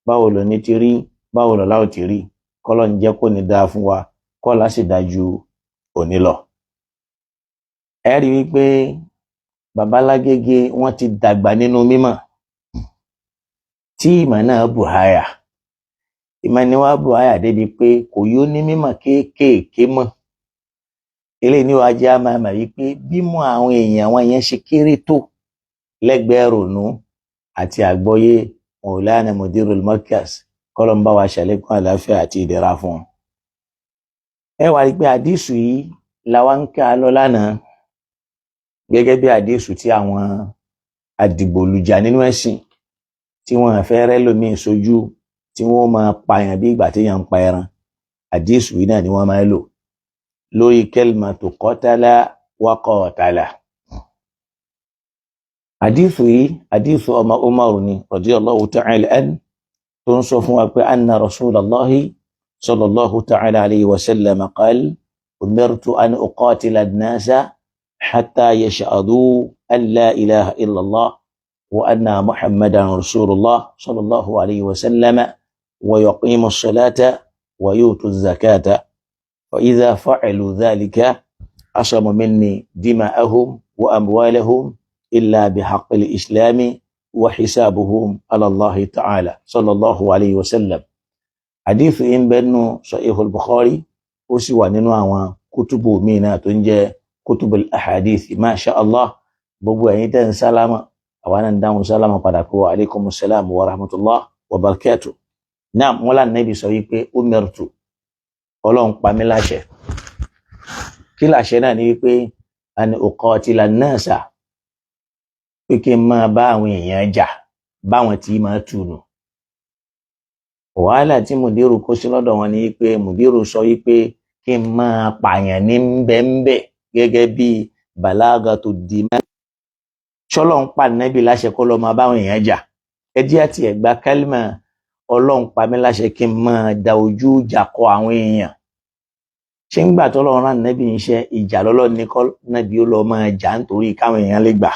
Báwo lòní ti rí? Báwo lọ́la ò ti rí? Kọ́lọ́ ń jẹ́ kó ní dáa fún wa, kọ́lá sì dáa ju òní lọ. Ẹ rí wípé Babalágége wọ́n ti dàgbà nínú mímọ̀ tí ìmọ̀ náà bù háyà. Ìmọ̀ ni wàá bù háyà débi pé kò yóò ní mímọ̀ kéékèèké mọ́. Eléyìí ni wàá jẹ́ àmà àmà wípé bímọ àwọn èèyàn àwọn yẹn ṣe kéré tó lẹ́gbẹ̀ẹ́ ronú àti àgbọ́yé Maulana Mudirul Markaz, kọ́lọ́ ń bá wa ṣàlékún àlàáfíà àti ìdẹ̀ra fún wọn. Ẹ wá rí i pé àdísù yìí làwa ń ká lọ lánàá gẹ́gẹ́ bí àdísù tí àwọn àdìgbòlùjà nínú ẹ̀sìn tí wọ́n fẹ́ rẹ́ lómi sójú, tí wọ́n máa pààyàn bí ìgbà téèyàn ń pa ẹran. Àdísù yìí náà ni wọ́n máa ń lò lórí kalimatu qatala wa qatala. Àdísù yìí, àdísù ọmọ Umaru ni radiyallahu ta'ala an, tó ń sọ fún wa pé anna rasulallahi sallallahu ta'ala alayhi wa sallam qal umirtu an uqatila an-nasa hatta yashhadu an la ilaha illallah wa anna muhammadan rasulullah sallallahu alayhi wa sallam wa yuqimu as-salata wa yutu az-zakata fa idha fa'alu dhalika asamu minni dima'ahum wa amwalahum illa bihaqqi al-islami wa hisabuhum ala Allah ta'ala sallallahu alayhi wa sallam. Hadithu yìí ń bẹ nínú Sahih al-Bukhari, ó sì wà nínú àwọn kútùbù míì náà tó ń jẹ́ kútùbù ahadith. Masha Allah, gbogbo ẹ̀yin tẹ́ ń sálámà, àwa náà ń dáhùn sálámà padà kó wa aleykum salam wa rahmatullah wa barakatuh. Náà wọn là nẹ́bi sọ wípé umirtu, Ọlọ́run pa mí láṣẹ. Kí làṣẹ náà ni wípé an uqatila an-nasa, pé kí n máa bá àwọn èèyàn jà báwọn tí máa tùnù. Wàhálà tí mùdírù kó sí lọ́dọ̀ wọn ni wípé mùdírù sọ wípé kí n máa pààyàn ní bẹ́ńbẹ́ gẹ́gẹ́ bí balagatu dima. Ṣọlọ́ ń pa nẹ́bí láṣẹ kó lọ́ọ́ máa báwọn èèyàn jà? Ẹ jẹ́ àti ẹ̀gbá kálímà Ọlọ́run pa mí láṣẹ kí n máa da ojú ìjà kọ àwọn èèyàn. Ṣé ń gbà tọ́lọ́run rán nẹ́bí ń ṣe ìjà lọ́lọ́ ní kọ́ nẹ́bí ó lọ máa jà nítorí káwọn èèyàn lè gbà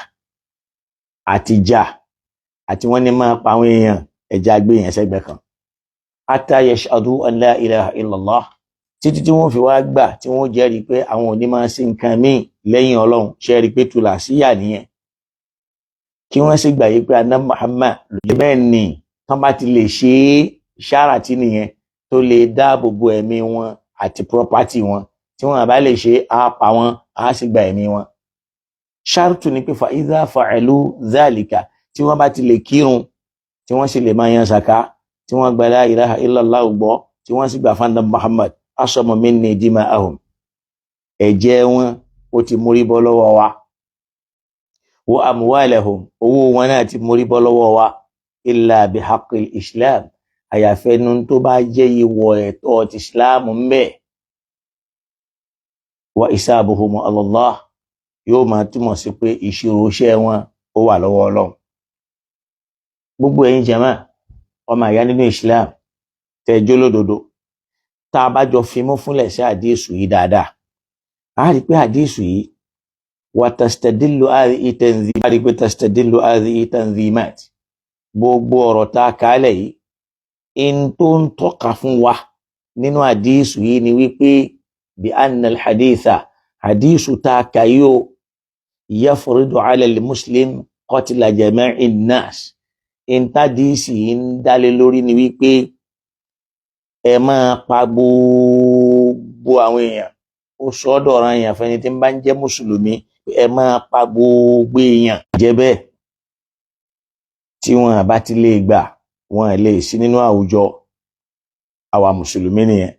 àti jà àti wọ́n ní máa pa àwọn èèyàn? Ẹja gbé yẹn sẹ́gbẹ̀ẹ́ kan. Hatta yashhadu an la ilaha illallah, títí tí wọ́n fi wá gbà, tí wọ́n jẹ́rìí pé àwọn ò ní máa sí nǹkan míì lẹ́yìn Ọlọ́run. Ṣe rí i pé tùlà síyà nìyẹn? Kí wọ́n sì gbà yí pé aná Muhammad lóye. Bẹ́ẹ̀ ni tán bá ti lè ṣe é, ṣáàràtì nìyẹn tó lè dáàbò bo ẹ̀mí wọn àti property wọn. Tí wọ́n bá lè ṣe, á pa wọn, á sì gba ẹ̀mí wọn. Ṣáàrùtù ni pé fa idha fa'alu dhalika, tí wọ́n bá ti lè kírun, tí wọ́n sì lè máa yan sàká, tí wọ́n gba la ilaha illallah gbọ́, tí wọ́n sì gbà fún Muhammad, asamu minni dima'ahum, ẹ̀jẹ̀ wọn ó ti mórí bọ́ lọ́wọ́ wa, wa amwalahum, owó wọn náà ti mórí bọ́ lọ́wọ́ wa, illa bihaqqil islam, àyàfẹ́ nu tó bá jẹ́ ìwọ̀ ẹ̀tọ́ ti islam ń bẹ, wa hisabuhum ala Allah, yóò máa túmọ̀ sí pé ìṣirò iṣẹ́ wọn ó wà lọ́wọ́ Ọlọ́run. Gbogbo ẹ̀yin jàmá, ọmọ àyá nínú islam tẹ́jọ́ lódodo, tá a bá jọ fimú fúnlẹ̀ sí àdísù yìí dáadáa, a rí pé àdísù yìí wà tastadillu hadhihi tanzimat, a rí pé tastadillu hadhihi tanzimat, gbogbo ọ̀rọ̀ tá a kálẹ̀ yìí, in tó ń tọ́ka fún wa nínú àdísù yìí ni wípé bí anna al-haditha, àdísù tá a kà yìí o, yafridu ala al-muslim qatla jama'i an-nas. Intadísì yìí ń dálé lórí ni wípé ẹ máa pa gbogbo àwọn èèyàn. Ó sọ ọ́ dọ̀ràn èèyàn fẹ́ni tí ń bá ń jẹ́ mùsùlùmí, ẹ máa pa gbogbo èèyàn. Jẹ́ bẹ́ẹ̀, tí wọn bá ti lè gbà, wọn lè sí nínú àwùjọ àwa mùsùlùmí nìyẹn,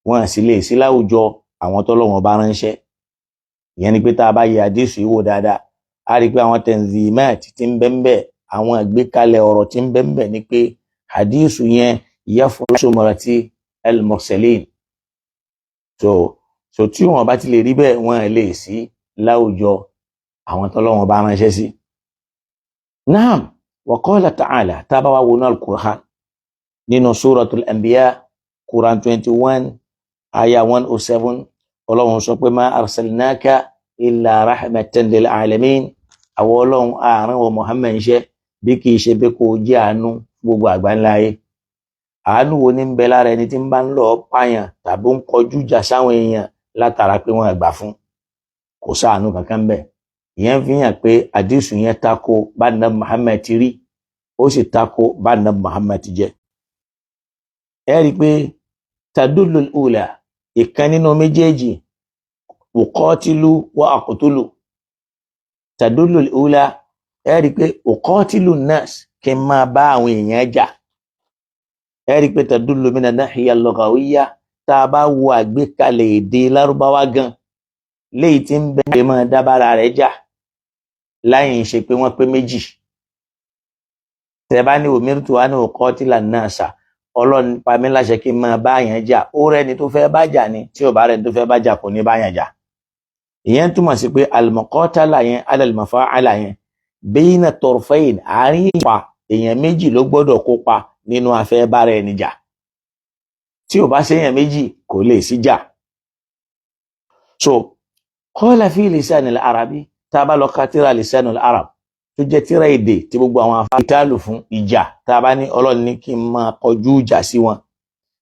wọn sì lè sí láwùjọ àwọn tọ́lọ́wọ́n bá ránṣẹ́. Ìyẹn ni pé tá a bá yẹ àdéṣù yìí wò dáadáa, a rí i pé àwọn tanzimat tí ń bẹ ń bẹ, àwọn àgbékalẹ̀ ọ̀rọ̀ tí ń bẹ ń bẹ ni pé àdéṣù yẹn yafuru al-mursalin. So tí wọn bá ti lè rí bẹ́ẹ̀, wọn lè sí láwùjọ àwọn tọ́lọ́wọ́n bá ránṣẹ́ sí. Naam, wa qala ta'ala, tá a bá wá wọnú al-Qur'an nínú suratul Anbiya, Quran 21 aya 107, Ọlọ́run sọ pé ma arsalnaka illa rahmatan lil alamin. Àwọn Ọlọ́run àárín wa Muhammad ń ṣe bí kì í ṣe bí kò jẹ́ àánú gbogbo àgbáńlá ayé. Àánú wo ní ń bẹ lára ẹni tí ń bá ń lọ pààyàn tàbí ń kọjú ìjà sáwọn èèyàn látara pé wọ́n gbà fún? Kò sáànú kankan bẹ́ẹ̀. Ìyẹn fi hàn pé àdìsù yẹn tako bá nàbí Muhammad ti rí, ó sì tako bá nàbí Muhammad ti jẹ́. Ẹ rí i pé tadullu ula, ìkan nínú méjèèjì, uqatilu wa aqtulu. Tadullu ula, ẹ rí i pé uqatilu nas, kí n máa bá àwọn èèyàn jà. Ẹ rí i pé tadullu mina nahiya lughawiyya, tá a bá wo àgbékalẹ̀ èdè Lárúbáwá gan léyìí tí ń bẹ máa dábàrà rẹ̀ jà láyìn ṣe pé wọ́n pé méjì. Tẹ bá ní umirtu an uqatila nasa, Ọlọ́run pa mí láṣẹ kí n máa bá yẹn jà, ó rẹni tó fẹ́ bá jà ni. Tí ò bá rẹni tó fẹ́ bá jà, kò ní bá yẹn jà. Ìyẹn túmọ̀ sí pé al-muqatala yẹn ala al-mafa'ala yẹn bayna tarfayn, àárín ìpa èèyàn méjì ló gbọ́dọ̀ kópa nínú afẹ́ bára ẹni jà. Tí ò bá séèyàn méjì, kò lè sí jà. So qala fi lisan al-arabi, tá a bá lọ ka tíra lisan al-arab tó jẹ́ tíra èdè tí gbogbo àwọn afáàlù fún ìjà, tá a bá ní Ọlọ́run ní kí n máa kọjú ìjà sí wọn,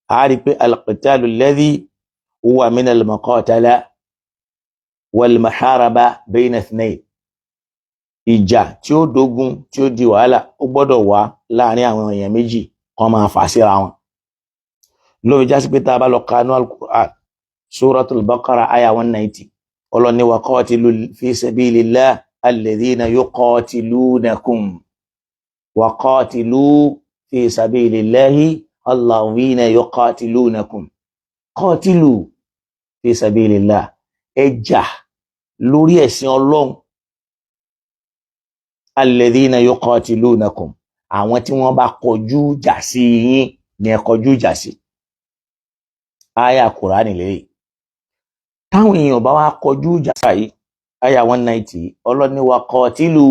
a rí i pé al-qitalu alladhi huwa min al-muqatala wal-muharaba bayna ithnayn, ìjà tí ó dogun, tí ó di wàhálà, ó gbọ́dọ̀ wá láàrin àwọn èèyàn méjì kan máa fà síra wọn. Ló fi jásí pé tá a bá lọ kanú al-Qur'an, Suratul Baqara aya 190, Ọlọ́run ní wa qatilu fi sabilillah alladhina yuqatilunakum, wa qatilu fi sabilillahi alladhina yuqatilunakum. Qatilu fi sabilillah, ẹ jà lórí ẹ̀sìn Ọlọ́run, alladhina yuqatilunakum, àwọn tí wọ́n bá kọjú ìjà sí yín ni ẹ kọjú ìjà sí. Aya Kùránì lélẹ̀. Táwọn èèyàn bá wá kọjú ìjà sí aya 190, Ọlọ́ni wa qatilu,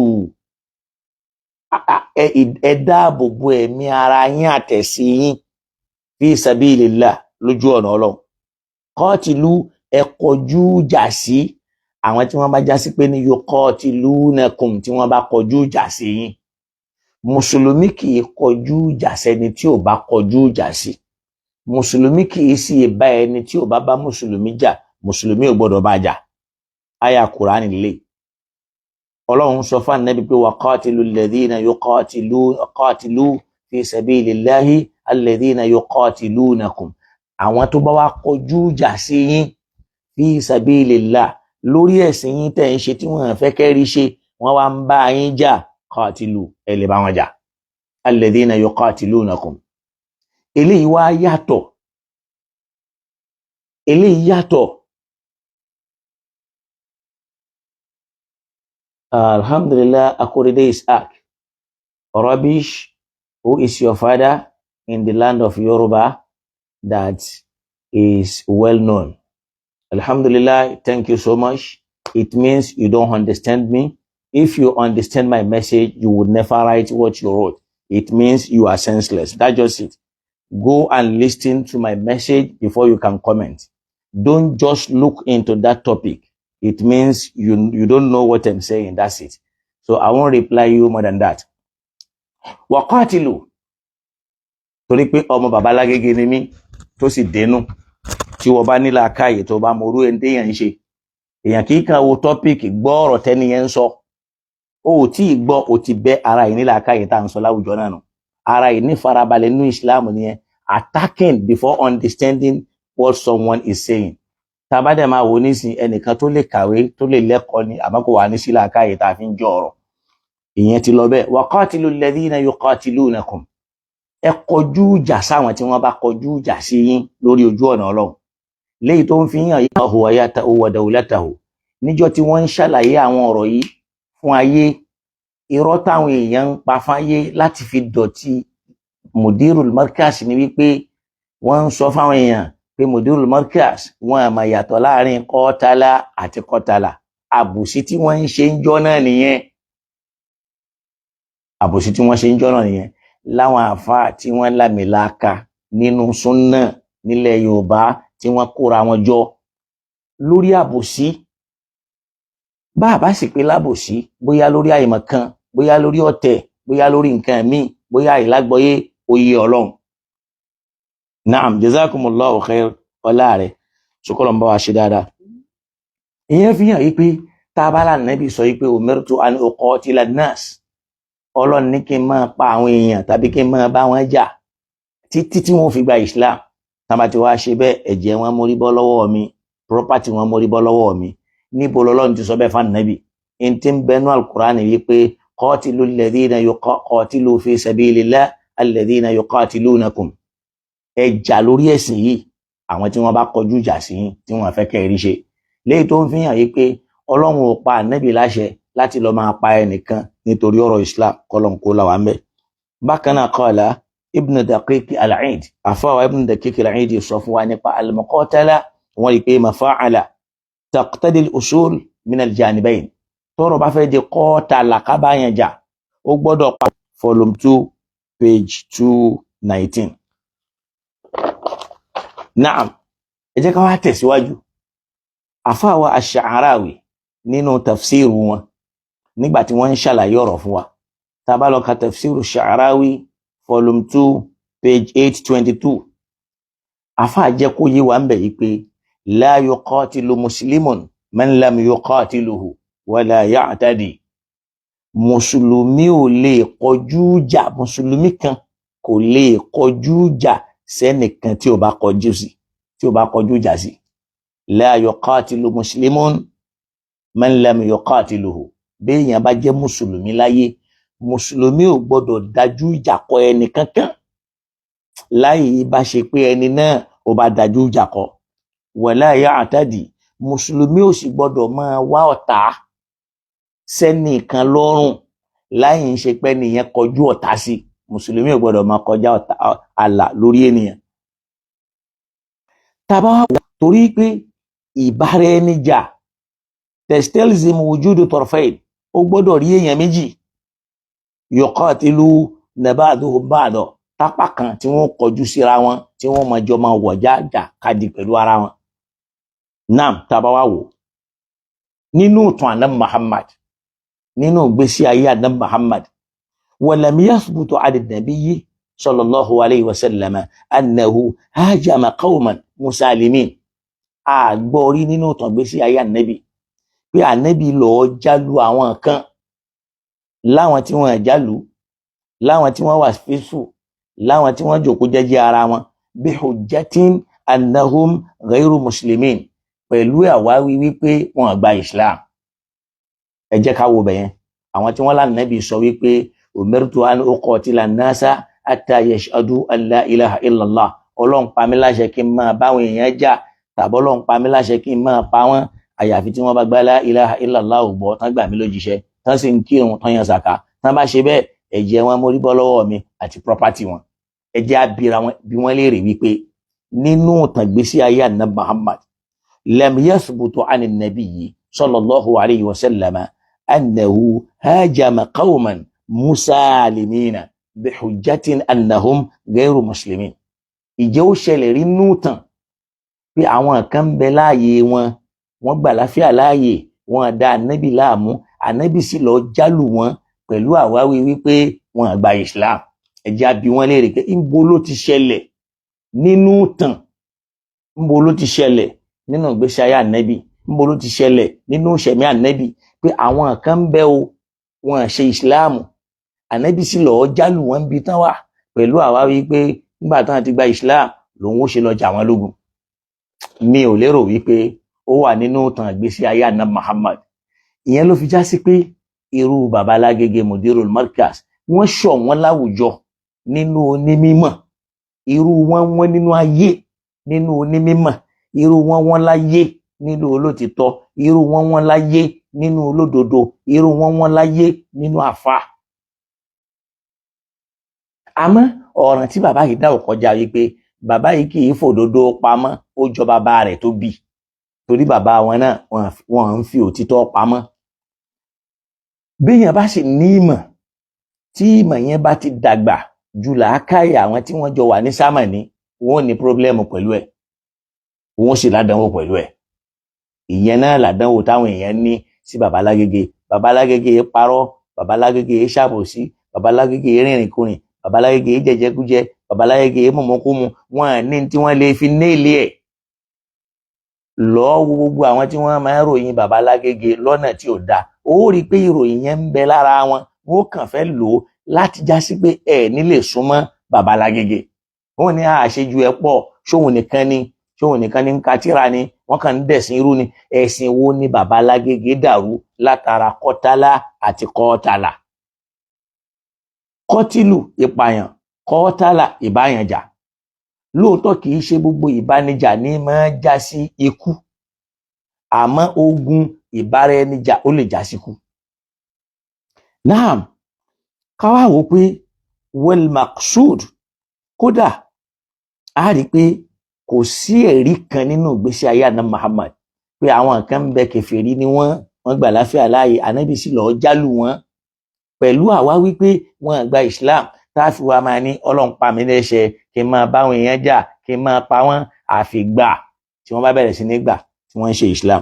ẹ dáàbò bo ẹ̀mí ara yín àtẹ̀sí yín, fi sabilillah, lójú ọ̀nà Ọlọ́run. Qatilu, ẹ kọjú ìjà sí àwọn tí wọ́n bá já sí pé ní yuqatilunakum, tí wọ́n bá kọjú ìjà sí yín. Mùsùlùmí kì í kọjú ìjà sẹ́ni tí ò bá kọjú ìjà sí. Mùsùlùmí kì í sì bá ẹni tí ò bá bá mùsùlùmí jà, mùsùlùmí ò gbọdọ̀ bá jà. Aya Kùránì lè. Ọlọ́run sọ fún Ànábì pé wa qatilu alladhina yuqatilu, qatilu fi sabilillahi alladhina yuqatilunakum, àwọn tó bá wá kọjú ìjà sí yín, fi sabilillah, lórí ẹ̀sìn yín tẹ̀ ń ṣe tí wọ́n fẹ́ kẹ́rí ṣe, wọ́n wá ń bá yín jà, qatilu, ẹ lè bá wọn jà, alladhina yuqatilunakum. Eléyìí wá yàtọ̀, eléyìí yàtọ̀. Alhamdulillah, Akorede Isaac rubbish, who is your father in the land of Yoruba that is well known? Alhamdulillah, thank you so much. It means you don't understand me. If you understand my message, you would never write what you wrote. It means you are senseless. That's just it. Go and listen to my message before you can comment. Don't just look into that topic. It means you don't know what I'm saying. That's it. So I won't reply you more than that. Waqatilu. Torí pé ọmọ bàbá Lágége ni mí tó sì dénú. Tí wọ́n bá nílà káyè tó bá mọ orú ẹni téèyàn ń ṣe. Èèyàn kì í kan wo topic, gbọ́ ọ̀rọ̀ tẹ́ni yẹn ń sọ. O ò tí ì gbọ́, o ti bẹ́ ara yìí nílà káyè tá à ń sọ láwùjọ náà nù. Ara yìí ní farabalẹ̀ nínú Islam nìyẹn. Attacking before understanding what someone is saying. Tá a bá dẹ̀ máa wò nísìn, ẹnìkan tó lè kàwé, tó lè lẹ́kọ̀ọ́ ni, àmọ́ kò wà ní sílà káyè tá a fi ń jọ ọ̀rọ̀. Ìyẹn ti lọ bẹ́ẹ̀. Waqatilu alladhina yuqatilunakum, ẹ kọjú ìjà sáwọn tí wọ́n bá kọjú ìjà sí yín lórí ojú ọ̀nà Ọlọ́run. Léyìí tó ń fi hàn yìí huwa wa dawlatahu. Níjọ́ tí wọ́n ń ṣàlàyé àwọn ọ̀rọ̀ yìí fún ayé, irọ́ táwọn èèyàn ń pa fáyé láti fi dọ̀tí Mudirul Markaz ni wípé wọ́n ń sọ fáwọn èèyàn pé Mudirul Markaz wọn àmà yàtọ̀ láàrin qatala àti qatala. Àbòsí tí wọ́n ń ṣe ń jọ́ náà nìyẹn. Àbòsí tí wọ́n ṣe ń jọ́ náà nìyẹn. Láwọn àáfàá tí wọ́n lámìláaka nínú súnnà nílẹ̀ Yorùbá tí wọ́n kóra wọn jọ lórí àbòsí, bá a bá sì pé lábòsí, bóyá lórí àìmọ̀ kan, bóyá lórí ọ̀tẹ̀, bóyá lórí nǹkan míì, bóyá àìlágbọ́yé oyè Ọlọ́run. Naam, jazakumullahu khair ọlá rẹ̀ sọkọlọ̀ ń bá wa ṣe dáadáa. Ìyẹn fi hàn yí pé tá a bá là nẹ́bí sọ yí pé umirtu an uqatila nas, Ọlọ́run ní kí n máa pa àwọn èèyàn tàbí kí n máa bá wọn jà títí tí wọ́n fi gba Islam. Tá a bá ti wá ṣe bẹ́ẹ̀, ẹ̀jẹ̀ wọn mórí bọ́ lọ́wọ́ mi, property wọn mórí bọ́ lọ́wọ́ mi. Níbo lọ́lọ́run ti sọ bẹ́ẹ̀ fún ànábì? N ti ń bẹnu alukur'an wípé qatilu alladhina yuqatilu fi sabilillah alladhina yuqatilunakum, ẹ jà lórí ẹ̀sìn yìí àwọn tí wọ́n bá kọjú ìjà sí yín, tí wọ́n fẹ́ kẹ́ ẹ rí ṣe. Léyìí tó ń fi hàn yìí pé Ọlọ́run ò pa ànábì láṣẹ láti lọ máa pa ẹnìkan nítorí ọ̀rọ̀ Islam, kọ́lọ́n kó là wà ń bẹ̀. Bákan náà, qala Ibn Daqiq al-Eid, àfọwọ́ Ibn Daqiq al-Eid sọ fún wa nípa al-muqatala, wọ́n rí i pé mafa'ala taqtadi al-usul min al-janibayn, tọ́rọ̀ bá fẹ́ di qatala kábàáyàn jà, ó gbọ́dọ̀ pa, volume 2 page 219. Naam, ẹ jẹ́ ká wá tẹ̀síwájú. Àfáàwọ̀ Ash-Sha'arawi nínú tafsiru wọn, nígbà tí wọ́n ń ṣàlàyé ọ̀rọ̀ fún wa, tá a bá lọ ka tafsiru Sha'arawi, volume 2 page 822, àfáà jẹ́ kó yé wa ń bẹ̀ yìí pé la yuqatilu muslimun man lam yuqatiluhu wala ya'tadi. Mùsùlùmí ò lè kọjú ìjà, mùsùlùmí kan kò lè kọjú ìjà sẹ́nìkan tí ò bá kọjú sí, tí ò bá kọjú ìjà sí. La yuqatilu muslimun man lam yuqatiluhu. Béèyàn bá jẹ́ mùsùlùmí láyé, mùsùlùmí ò gbọ́dọ̀ dájú ìjà kọ ẹnì kankan láì bá ṣe pé ẹni náà ò bá dájú ìjà kọ. Wala ya'tadi, mùsùlùmí ò sì gbọ́dọ̀ máa wá ọ̀tá sẹ́nìkan lọ́rùn láì ń ṣe pé nìyẹn kọjú ọ̀tá sí. Mùsùlùmí ò gbọ́dọ̀ máa kọjá ọ̀tá àlà lórí ènìyàn. Tàbá wà torí pé ìbára ẹni jà tastalzimu wujudu tarfayn, ó gbọ́dọ̀ rí èèyàn méjì, yuqatilu ba'duhum ba'da, tápá kan tí wọ́n kọjú síra wọn, tí wọ́n máa jọ máa wọ̀já jà kadì pẹ̀lú ara wọn. Naam, tàbá wà wò nínú ìtàn àná Muhammad, nínú ìgbésí ayé àná Muhammad, walam yathbutu 'ala an-nabiyyi sallallahu alayhi wa sallam annahu hajama qawman musalimin. Àgbọ̀rí nínú ìtàn ìgbésí ayé ànábì pé ànábì lọ́ọ́ jálu àwọn kan, láwọn tí wọ́n jálu, láwọn tí wọ́n wà peaceful, láwọn tí wọ́n jòkó jẹ́jẹ́ ara wọn, bi hujjatin annahum ghayru muslimin, pẹ̀lú àwáwí wípé wọ́n gba Islam. Ẹ jẹ́ ká wo bẹ̀yẹn. Àwọn tí wọ́n lánàbì sọ wípé umirtu an uqatila an-nasa hatta yashhadu an la ilaha illallah, Ọlọ́run pa mí láṣẹ kí n máa báwọn èèyàn jà, tàbí Ọlọ́run pa mí láṣẹ kí n máa pa wọ́n àyàfi tí wọ́n bá gbá la ilaha illallah ò gbọ́, tán gbà mí lójíṣẹ́, tán sì ń kírun, tán yan sàká. Tán bá ṣe bẹ́ẹ̀, ẹ̀jẹ̀ wọn mórí bọ́ lọ́wọ́ mi àti property wọn. Ẹ jẹ́ á bira wọn bí wọ́n léèrè wípé nínú ìtàn ìgbésí ayé àná Muhammad, lam yathbutu ani nabiyyi sallallahu alayhi wa sallam annahu hajama qawman musalimina bihujjatin annahum ghayru muslimin. Ìjẹ́ ó ṣẹlẹ̀ rí nínú ìtàn pé àwọn kan ń bẹ láàyè wọn, wọ́n gbà láfíà láàyè wọn, dá ànábì láàmú, ànábì sì lọ jálù wọn pẹ̀lú àwáwí wípé wọn gba Islam? Ẹ jẹ́ á bi wọ́n léèrè pé ńbo ló ti ṣẹlẹ̀ nínú ìtàn? Ńbo ló ti ṣẹlẹ̀ nínú ìgbésí ayé ànábì? Ńbo ló ti ṣẹlẹ̀ nínú ìṣẹ̀mí ànábì pé àwọn kan ń bẹ o, wọn ṣe Islam, ànábì sì lọ́ọ́ jálù wọn bí tán wà pẹ̀lú àwáwí pé nígbà tán ti gba Islam lòun ó ṣe lọ jà wọn lógun? Mi ò lérò wípé ó wà nínú ìtàn ìgbésí ayé àná Muhammad. Ìyẹn ló fi já sí pé irú babalágége Mudirul Markaz, wọ́n ṣọ̀ wọ́n láwùjọ nínú onímọ̀. Irú wọn wọ́n nínú ayé nínú onímọ̀, irú wọn wọ́n láyé nínú olótìtọ́, irú wọn wọ́n láyé nínú olódodo, irú wọn wọ́n láyé nínú àfa. Àmọ́ ọ̀ràn tí bàbá yìí dá ò kọjá wípé bàbá yìí kì í fòdodo pamọ́, ó jọ bàbá rẹ̀ tó bí, torí bàbá wọn náà wọ́n ń fi òtítọ́ pamọ́. Béèyàn bá sì ní ìmọ̀, tí ìmọ̀ yẹn bá ti dàgbà ju làákàyè àwọn tí wọ́n jọ wà ní sámàní, wọ́n ò ní problem pẹ̀lú ẹ̀, wọ́n sì ládánwò pẹ̀lú ẹ̀. Ìyẹn náà ládánwò táwọn èèyàn ní sí babalágége. Babalágége parọ́, babalágége ṣàbòsí, babalágége rìnrìnkùnrin, babalágége jẹjẹkújẹ. Babalágége mọ̀mọ́kúmu. Wọn ní tí wọ́n lè fi néèlì ẹ̀ lọ́ọ́ wo gbogbo àwọn tí wọ́n máa ń ròyìn Babalágége lọ́nà tí ò dáa, ó rí i pé ìròyìn yẹn ń bẹ lára wọn. Wọn kàn fẹ́ lò ó láti já sí pé ẹ nílè súnmọ́ Babalágége. Wọn ní àṣejù ẹ pọ̀, ṣóun nìkan ni, ṣóun nìkan ni ń ka tíra ni, wọn kàn ń dẹ̀sìn irú ni. Ẹ̀sìn wo ni Babalágége dàrú látara kọ́tálá àti kọ́tàlà? Kọ́tìlù ìpààyàn, kọ́tàlà ìbáyànjà. Lóòótọ́ kì í ṣe gbogbo ìbánijà ní máa já sí ikú, àmọ́ ogun ìbáraẹnijà ó lè já síkú. Naam, ká wá wò pé wal maqsud, kódà a rí i pé kò sí ẹ̀rí kan nínú ìgbésí ayé àná Muhammad pé àwọn kan ń bẹ, kèfèrí ni wọ́n, wọ́n gbà láfíà láàyè, ànábì sì lọ́ọ́ jálù wọ́n pẹ̀lú àwa wípé wọ́n gba Islam, tá a fi wá máa ní Ọlọ́run pa mí lẹ́sẹ̀ kí n máa báwọn èèyàn jà, kí n máa pa wọ́n, àfìgbà tí wọ́n bá bẹ̀rẹ̀ sí ní gbà tí wọ́n ń ṣe Islam.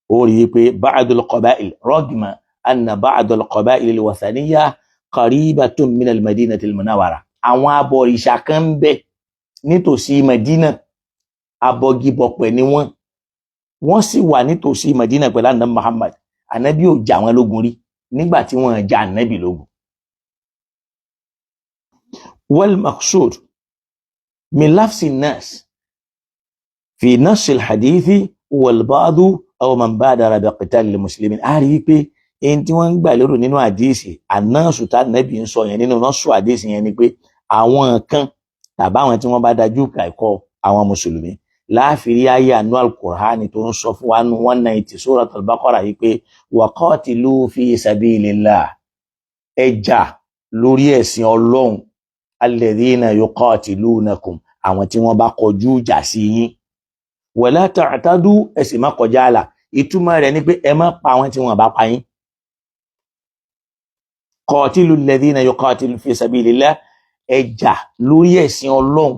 Ó rí i pé ba'dul qaba'il rọ́gìmọ̀ anna ba'dul qaba'il al-wathaniyya qaribatun min al-madinati al-munawwara. Àwọn abọ̀rìṣà kan ń bẹ nítòsí Madina, abọgibọ̀pẹ̀ ni wọ́n, wọ́n sì wà nítòsí Madina pẹ̀lú àná Muhammad. Ànábì ò jà wọ́n lógun rí nígbà tí wọ́n jà ànábì lógun. Wal maqsud min lafsi nas fi nas al-hadithi wal ba'du aw man badara bi qital al-muslimin. A rí i pé ẹni tí wọ́n ń gbà lérò nínú àdíìsì ànáàsù tá ànábì ń sọ yẹn nínú nọ́ọ̀sù àdíìsì yẹn ni pé àwọn kan tàbí àwọn tí wọ́n bá dájú ìkọ́ àwọn mùsùlùmí láàfin ayé àánú alukur'ani tó ń sọ fún wa nù 190 Suratul Baqara yìí pé wa qatilu fi sabilillah, ẹ jà lórí ẹ̀sìn Ọlọ́run, alladhina yuqatilunakum, àwọn tí wọ́n bá kọjú ìjà sí yín, wala ta'tadu, ẹ sì má kọjá àlà. Ìtumọ̀ rẹ̀ ni pé ẹ má pa àwọn tí wọ́n bá pa yín. Qatilu alladhina yuqatilu fi sabilillah, ẹ jà lórí ẹ̀sìn Ọlọ́run.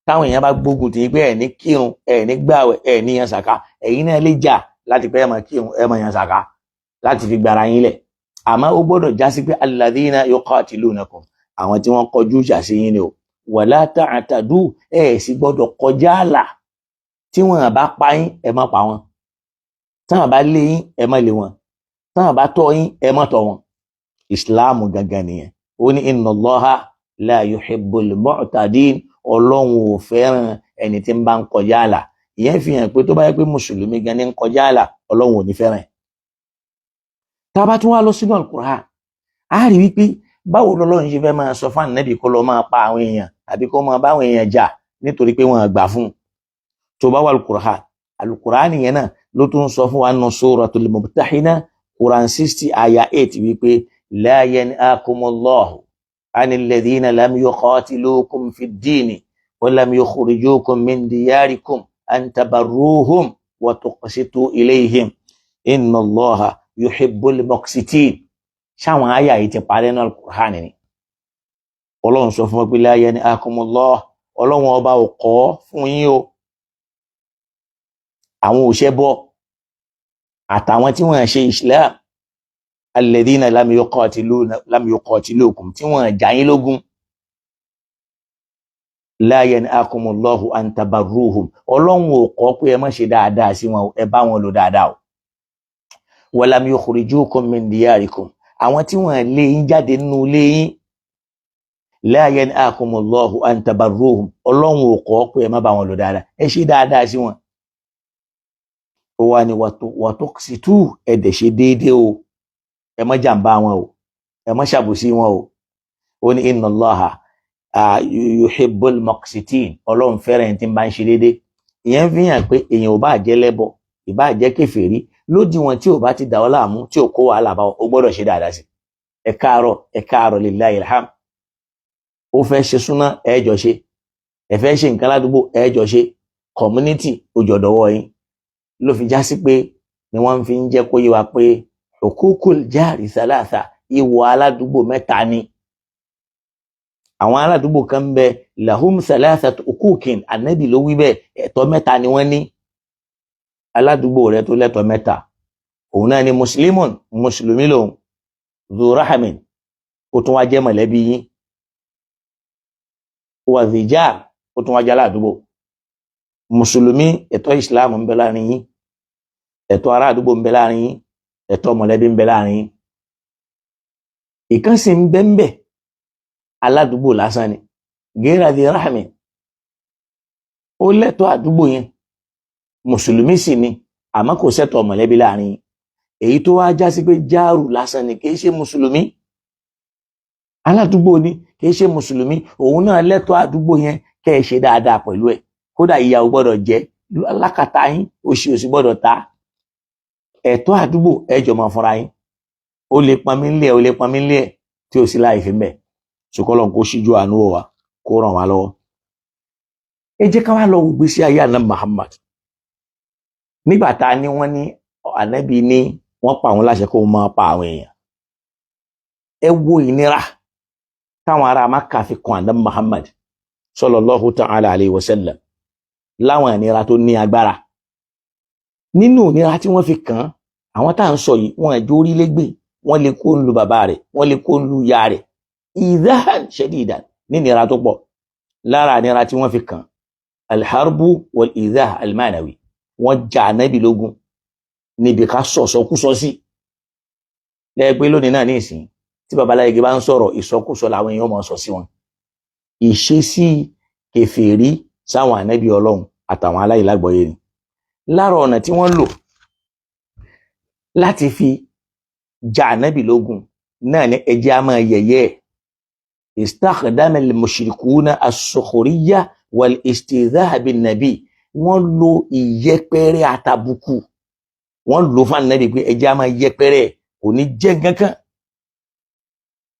Táwọn èèyàn bá gbógun tì í pé ẹ ní kírun, ẹ ní gbààwẹ̀, ẹ ní yan sàká, ẹ̀yin náà lè jà láti pé ẹ máa kírun, ẹ máa yan sàká, láti fi gbára yín lẹ̀. Àmọ́ ó gbọ́dọ̀ já sí pé alladhina yuqatilunakum, àwọn tí wọ́n kọjú ìjà sí yín ni o. Wala ta'tadu, ẹ sì gbọ́dọ̀ kọjá àlà. Tí wọ́n bá pa yín, ẹ má pa wọ́n. Tí wọ́n bá lé yín, ẹ má lé wọn. Tí wọ́n bá tọ́ yín, ẹ má tọ́ wọn. Ìsìláàmù gangan nìyẹn. Ó ní inna Allaha la yuhibbul mu'tadin, Ọlọ́run ò fẹ́ràn ẹni tí ń bá ń kọjá àlà. Ìyẹn fi hàn pé tó bá yẹ pé mùsùlùmí gan ní ń kọjá àlà, Ọlọ́run ò ní fẹ́ràn ẹ̀. Tá a bá tún wá lọ sínú Al-Qur'an, á rí wípé báwo lọ́lọ́run ṣe fẹ́ máa sọ fún ànábì kó lọ máa pa àwọn èèyàn àbí kó máa bá àwọn èèyàn jà nítorí pé wọ́n gbà fún un? Tó bá wà Al-Qur'an, Al-Qur'an nìyẹn náà ló tún sọ fún wa nù Suratul Mumtahina, Quran 60 aya 8, wípé la yanhakumullahu anil ladhina lam yuqatilukum fid dini wa lam yukhrijukum min diyarikum an tabarruhum wa tuqsitu ilayhim inna Allaha yuhibbul muqsitin. Ṣáwọn àyà yìí ti parẹ́ náà Al-Qur'an ni? Ọlọ́run sọ fún wa pé la yanhakumullah, Ọlọ́run ọba ò kọ́ fún yín o, àwọn òṣèbọ àtàwọn tí wọ́n ṣe Islam, alladhina lam yuqatilukum, tí wọ́n jà yín lógun, la yanhakumullahu an tabarruhum, Ọlọ́run ò kọ́ pé ẹ má ṣe dáadáa sí wọn, ẹ bá wọn lò dáadáa o. Wa lam yukhrijukum min diyarikum, àwọn tí wọ́n lé yín jáde nínú ilé yín, la yanhakumullahu an tabarruhum, Ọlọ́run ò kọ́ pé ẹ má bá wọn lò dáadáa, ẹ ṣe dáadáa sí wọn. Ó wá ní wa tuqsitu, ẹ dẹ̀ ṣe déédéé o, ẹ má jàǹbá wọn o, ẹ má ṣàbòsí wọn o. Ó ní inna Allaha yuhibbul muqsitin, Ọlọ́run fẹ́ràn ẹni tí ń bá ń ṣe déédéé. Ìyẹn fi hàn pé èèyàn ò bá jẹ́ lẹ́bọ, ìbá jẹ́ kèfèrí, lódiwọ̀n tí ò bá ti dà ọ́ láàmú, tí ò kó wàhálà bá ọ, ó gbọ́dọ̀ ṣe dáadáa sí. Ẹ káàárọ̀, ẹ káàárọ̀, lillahi alhamd. Ó fẹ́ ṣe súná, ẹ jọ ṣe. Ẹ fẹ́ ṣe nǹkan ládùúgbò, ẹ jọ ṣe. Community ó jọ dọwọ́ yín. Ló fi já sí pé ni wọ́n fi ń jẹ́ kó yé wa pé hukukul jari thalatha, ìwọ̀ aládùúgbò mẹ́ta ni. Àwọn aládùúgbò kan ń bẹ, lahum thalathatu hukukin, ànábì ló wí bẹ́ẹ̀, ẹ̀tọ́ mẹ́ta ni wọ́n ní. Aládùúgbò rẹ tó lẹ́tọ̀ọ́ mẹ́ta, òun náà ni muslimun, mùsùlùmí lòun, dhu rahamin, ó tún wá jẹ́ mọ̀lẹ́bí yín. Wà zìjà, ó tún wájà ládùúgbò mùsùlùmí. Ẹ̀tọ́ ìsìláàmù ń bẹ láàrin yín, ẹ̀tọ́ ará àdúgbò ń bẹ láàrin yín, ẹ̀tọ́ mọ̀lẹ́bí ń bẹ láàrin yín. Ìkan sì ń bẹ ń bẹ, aládùúgbò lásán ni, gẹ́rà di rahmi, ó lẹ́tọ̀ọ́ àdúgbò yẹn, mùsùlùmí sì ni, àmọ́ kò sẹ́tọ̀ mọ̀lẹ́bí láàrin yín. Èyí tó wá já sí pé jáàrù lásán ni, kì í ṣe mùsùlùmí, aládùúgbò ni, kì í ṣe mùsùlùmí, òun náà lẹ́tọ̀ọ́ àdúgbò yẹn, kẹ́ ẹ ṣe dáadáa pẹ̀lú ẹ̀. Kódà ìyà ò gbọ́dọ̀ jẹ lákàtà yín, òṣì ò sì gbọ́dọ̀ ta. Ẹ̀tọ́ àdúgbò ẹ jọ máa fúnra yín, ó lè pọnmi ńlẹ̀, ó lè pọnmi ńlẹ̀ tí ò sí láì fi mbẹ̀. Ṣùkọ́lọ̀ kó ṣíjú àánú wò wá, kó ràn wá lọ́wọ́. Ẹ jẹ́ ká wá lọ wo gbèsè ayé àná Muhammad. Nígbà tá a ní wọ́n ní ànábì ní wọ́n pa àwọn láṣẹ kó máa pa àwọn èèyàn, ẹ wo ìnira táwọn ará Mákà fi kan àná Muhammad sallallahu ta'ala alayhi wa sallam, láwọn ìnira tó ní agbára. Nínú ìnira tí wọ́n fi kàn án, àwọn tá à ń sọ yìí, wọn àjò orílẹ̀-ègbè, wọ́n lè kó ń lu bàbá rẹ̀, wọ́n lè kó ń lu ìyá rẹ̀, ìdáhàn shadidan, ní ìnira tó pọ̀. Lára ìnira tí wọ́n fi kàn, alharbu wal ìdáh almanawi, wọ́n jà ànábì lógun níbi ká sọ̀sọ́kúsọ sí. Lẹ́ẹ̀pẹ́ lónìí náà ní ìsìn tí babaláyege bá ń sọ̀rọ̀, ìsọkúsọ làwọn èèyàn máa sọ sí wọn. Ìṣesí kèfèrí sáwọn ànábì Ọlọ́run àtàwọn aláìlágbọ̀ọ́yé ni. Lára ọ̀nà tí wọ́n lò láti fi jà ànábì lógun náà ní ẹjẹ́ á máa yẹ̀yẹ́ ẹ̀. Istakhdama al-mushrikuna as-sukhuriyya wal-istidha'a bin-nabi. Wọ́n lo ìyẹpẹrẹ àtàbùkù, wọ́n lò fún ànábì pé ẹjẹ́ á máa yẹpẹrẹ, kò ní jẹ́ nǹkankan,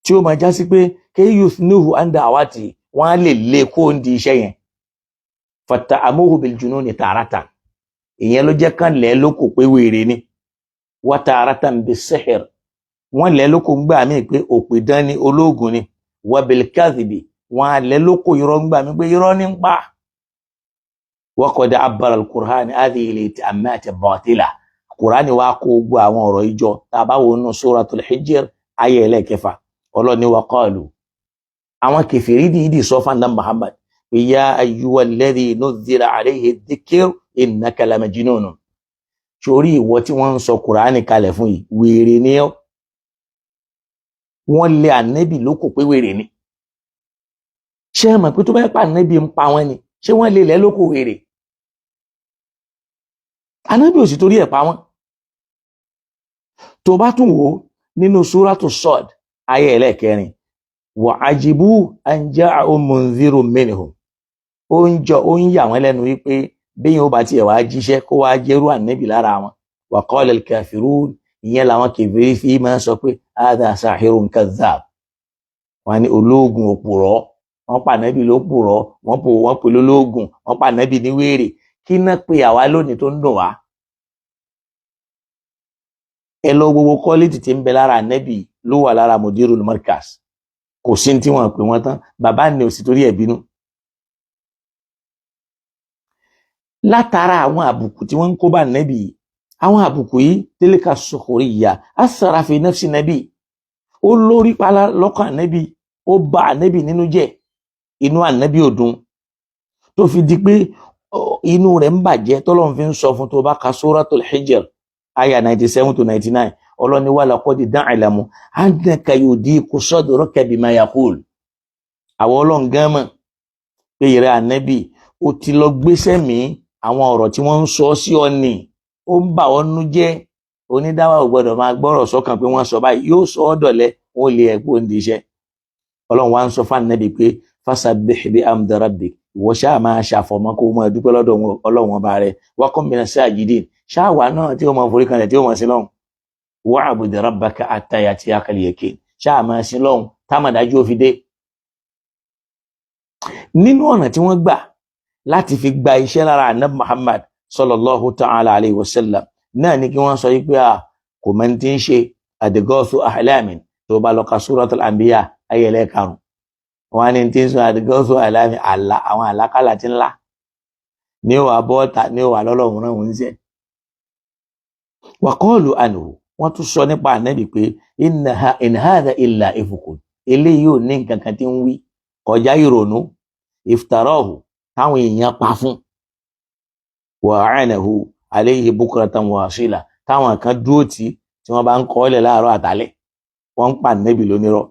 tí ó máa já sí pé kayuthnuhu an da'wati, wọ́n á lè lé kó ń di iṣẹ́ yẹn. Fatta'amuhu bil-jununi taratan, ìyẹn ló jẹ́ kán lẹ́ lóko pé wèrè ni. Wa taratan bis-sihr, wọ́n lẹ́ lóko ń gbà mí pé òpìdán ni, ológun ni. Wa bil-kadhibi, wọ́n á lẹ́ lóko irọ́ ń gbà mí pé irọ́ ní ń pa. Wa qad abbara al-Qur'an hadhihi al-ittihamati al-batila. Kùránì wa kó gbogbo àwọn ọ̀rọ̀ ìjọ. Tá a bá wo nínú Suratul Hijr, ayé ẹlẹ́kẹfà, ọlọ́ni wa qalu, àwọn kèfèrí dìídì sọ fún àná Muhammad pé ya ayyuhal ladhi nuzzila alayhi dhikr innaka lamajnun. Sórí ìwọ tí wọ́n ń sọ Kùránì kalẹ̀ fún yìí, wèrè ni ọ́. Wọ́n lé ànẹ́bì lóko pé wèrè ni. Ṣé ẹ mọ̀ pé tó bá yẹ pa ànẹ́bì ń pa wọ́n ni, ṣé wọ́n lè lẹ́ lóko wèrè? Ànẹ́bì ò sì torí ẹ̀ pa wọ́n. Tó bá tún wò ó nínú Súrátù Sọ́d, ayé ẹlẹ́ẹ̀kẹrin, wa ajibu an ja'ahum munzirun minhum, ó ń jọ ó ń yà wọ́n lẹ́nu wípé bẹ́yìn ó bá tiẹ̀ wá jíṣẹ́, kó wá jẹ́rú ànẹ́bì lára wọn. Wa qala al-kafirun, ìyẹn làwọn kèfèrí fi máa ń sọ pé hadha sahirun kadhab, wọn ní ológun òpùrọ́. Wọ́n pa ànẹ́bì ló pùrọ́, wọ́n pò wọ́n pè lólógun, wọ́n pa ànẹ́bì ní wèrè. Kí náà pé àwa lónìí tó ń dùn wá? Ẹ lọ gbogbo quality tí ń bẹ lára ànẹ́bì ló wà lára mudirul markaz. Kò sí tí wọ́n pè wọ́n tán, bàbá ni ò sì torí ẹ̀ bínú. Látara àwọn àbùkù tí wọ́n ń kó bá ànẹ́bì yìí, àwọn àbùkù yìí, tilka sukhuriyya athara fi nafsi nabi, ó lórí pálá lọ́kàn ànẹ́bì, ó bà ànẹ́bì nínú jẹ́, inú ànẹ́bì ò dùn, tó fi di pé inú rẹ̀ ń bàjẹ́, tọ́lọ́run fi ń sọ fún. Tó bá ka Suratul Hijr aya 97 to 99, ọlọ́ni wa laqad na'lamu annaka yudiku sadruka bima yaqul. Àwọn ọlọ́run gan mọ̀ pé ìrẹ́ ànẹ́bì, ó ti lọ gbéṣẹ́ mi, àwọn ọ̀rọ̀ tí wọ́n ń sọ sí ọ nì, ó ń bà ọ́ nú jẹ́. Onídáwà ò gbọ́dọ̀ máa gbọ́rọ̀ sọ́kàn pé wọ́n sọ báyìí, yóò sọ ọ́ dọ̀lẹ́, wọ́n lè ẹ̀kú òǹdí iṣẹ́. Ọlọ́run wa ń sọ fún ànẹ́bì pé fasabbih bihamdi rabbik, ìwọ ṣáà máa ṣàfọ̀mọ́, kó o máa dúpẹ́ lọ́dọ̀ ọlọ́run ọba rẹ. Wa kun minas sajidin, ṣáàwá náà tí ó máa forí kanlẹ̀, tí ó máa sin lọ́hùn. Wa'bud rabbaka hatta ya'tiyakal yaqin, ṣáà máa sin lọ́hùn támàdájú ó fi dé. Nínú ọ̀nà tí wọ́n gbà láti fi gba iṣẹ́ lára ànábì Muhammad sallallahu ta'ala alayhi wa sallam náà ni kí wọ́n sọ yìí pé a kò mọ̀ tí ń ṣe, adghathu ahlamin. Tó bá lọ ka Suratul Anbiya ayẹlẹ́ karùn-ún, wọn ní tí ń sọ adghathu ahlamin, àlá, àwọn àlákàlà tí ńlá ní ó wà bọ́ọ̀tà ní ó wà lọ́lọ́run náà ń ṣe. Wa qalu anhu, wọ́n tún sọ nípa ànábì pé in hadha illa ifkun, eléyìí ò ní nǹkan kan tí ń wí kọjá ìrònú. iftarahu táwọn èèyàn pa fún, wa a'anahu alayhi bukratan wa asila, táwọn kan dúró tí wọ́n bá ń kọ́ ọ́lẹ̀ láàárọ̀ àtàlẹ́, wọ́n ń pa nẹ́bì lónírọ́.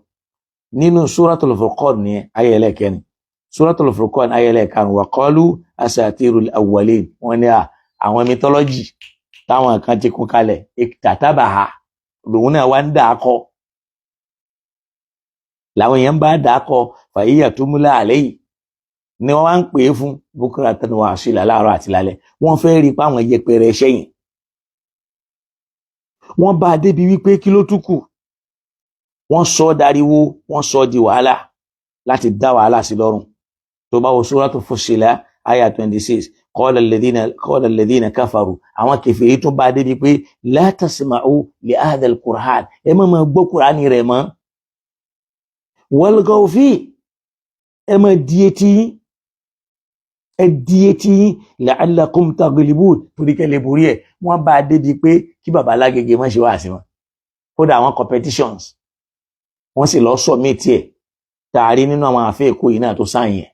Nínú Suratul Furqan ní ayé ẹlẹ́kẹrin, Suratul Furqan ayé ẹlẹ́karùn, wa qalu asatirul awwalin, wọ́n ní àwọn mythology táwọn kan ti kún kalẹ̀, iktatabaha, lòun náà wá ń dà á kọ, làwọn èèyàn bá dà á kọ, fahiya tumla alayhi, ni wọ́n wá ń pè é fún bukratan wa asila, láàárọ̀ àti lálẹ́. Wọ́n fẹ́ rí i pé àwọn yẹpẹrẹ sẹ́yìn wọ́n bá a débi wípé kí ló tún kù, wọ́n sọ ọ́ dariwo, wọ́n sọ ọ́ di wàhálà láti dá wàhálà sí lọ́rùn. Tó bá wo Suratu Fussilat aya 26, qala alladhina kafaru, àwọn kèfèrí tún bá a débi pé la tasma'u li hadha al-Qur'an, ẹ má máa gbọ́ Kùránì rẹ̀ mọ́, walghaw fi, ẹ má di etí yín, ẹ di etí yín, la'allakum taghlibun, torí kẹ́ lè borí ẹ̀. Wọ́n bá a débi pé kí baba Lágége má ṣe wá sí wọn, kódà àwọn competitions wọ́n sì lọ submit ẹ̀. Tààrí nínú àwọn àfẹ́ Èkó yìí náà tó sign ẹ̀,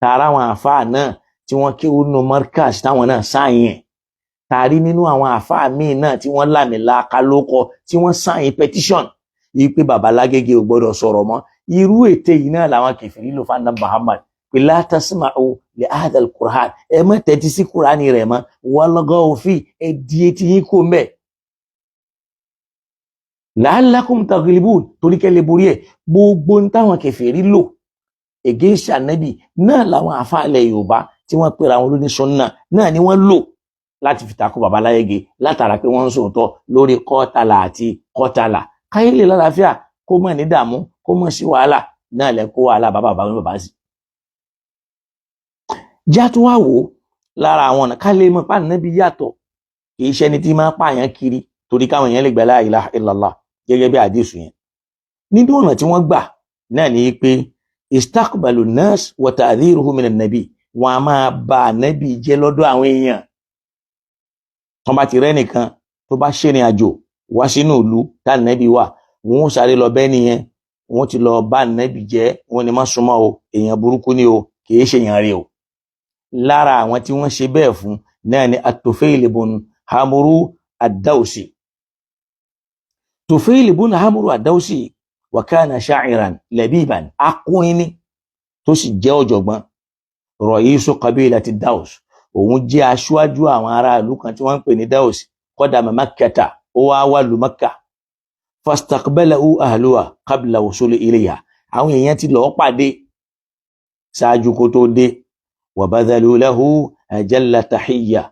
tààrà àwọn àfáà náà tí wọ́n kéwú nínú Markaz táwọn náà sign ẹ̀, tààrí nínú àwọn àfáà míì náà tí wọ́n lámì láaka lóko tí wọ́n sign petition yìí pé baba Lágége ò gbọ́dọ̀ sọ̀rọ̀ mọ́. Irú ète yìí náà làwọn kèfèrí lò fún Muhammad pé la tasma'u li hadha al-Qur'an, ẹ má tẹ́tí sí Kùránì rẹ̀ mọ́, walghaw fi, ẹ di etí yín kó mbẹ́, la'allakum taghlibun, torí kẹ́ lè borí ẹ̀. Gbogbo ń táwọn kèfèrí lò against Ànábì náà làwọn àfáàlẹ̀ Yorùbá tí wọ́n pera àwọn olóníṣọ́nà náà ni wọ́n lò láti fi takò baba Lágége, látara pé wọ́n ń sòótọ́ lórí kọ́tàlà àti kọ́tàlà káyé lè lálàáfíà, kó mọ̀ ní dààmú, kó mọ̀ sí wàhálà náà lẹ kó wàhálà bàbá bàbá bàbá sí. Já tún wá wò ó lára àwọn ọ̀nà ká lè mọ̀ pa Ànábì yàtọ̀, kì í ṣẹni tí máa pààyàn kiri torí káwọn èèyàn lè gbà la ilaha illallah gẹ́gẹ́ bí àdìsù yẹn. Nínú ọ̀nà tí wọ́n gbà náà ni pé istaqbalu nas wa ta'dhiruhu minan nabi, wọn a máa ba ànábì jẹ́ lọ́dọ̀ àwọn èèyàn. Tọ́n bá ti rẹ́ nìkan tó bá ṣèrìn àjò wá sínú ìlú tá ànábì wà, wọn ó sáré lọ bẹ́ẹ̀ nìyẹn, wọn ti lọ bá ànábì jẹ́, wọn ni má súnmọ́ o, èèyàn burúkú ni o, kì í ṣe èèyàn rẹ̀ o. Lára àwọn tí wọ́n ṣe bẹ́ẹ̀ fún náà ni At-Tufayl ibn Amru ad-Dawsi. Tufayl ibn Amru ad-Dawsi wa kana sha'iran labiban, akọrin ni tó sì jẹ́ ọ̀jọ̀gbọ́n, ra'isu qabilati Daws, òun jẹ́ aṣáájú àwọn aráàlú kan tí wọ́n ń pè ní Daws. Qadama Makkata, ó wá wá lu Makka, fastaqbalahu ahluha qabla wusuli ilayha, àwọn èèyàn ti lọ́ọ́ pàdé ṣáájú kó tó dé, wa badhalu lahu ajalla tahiyya,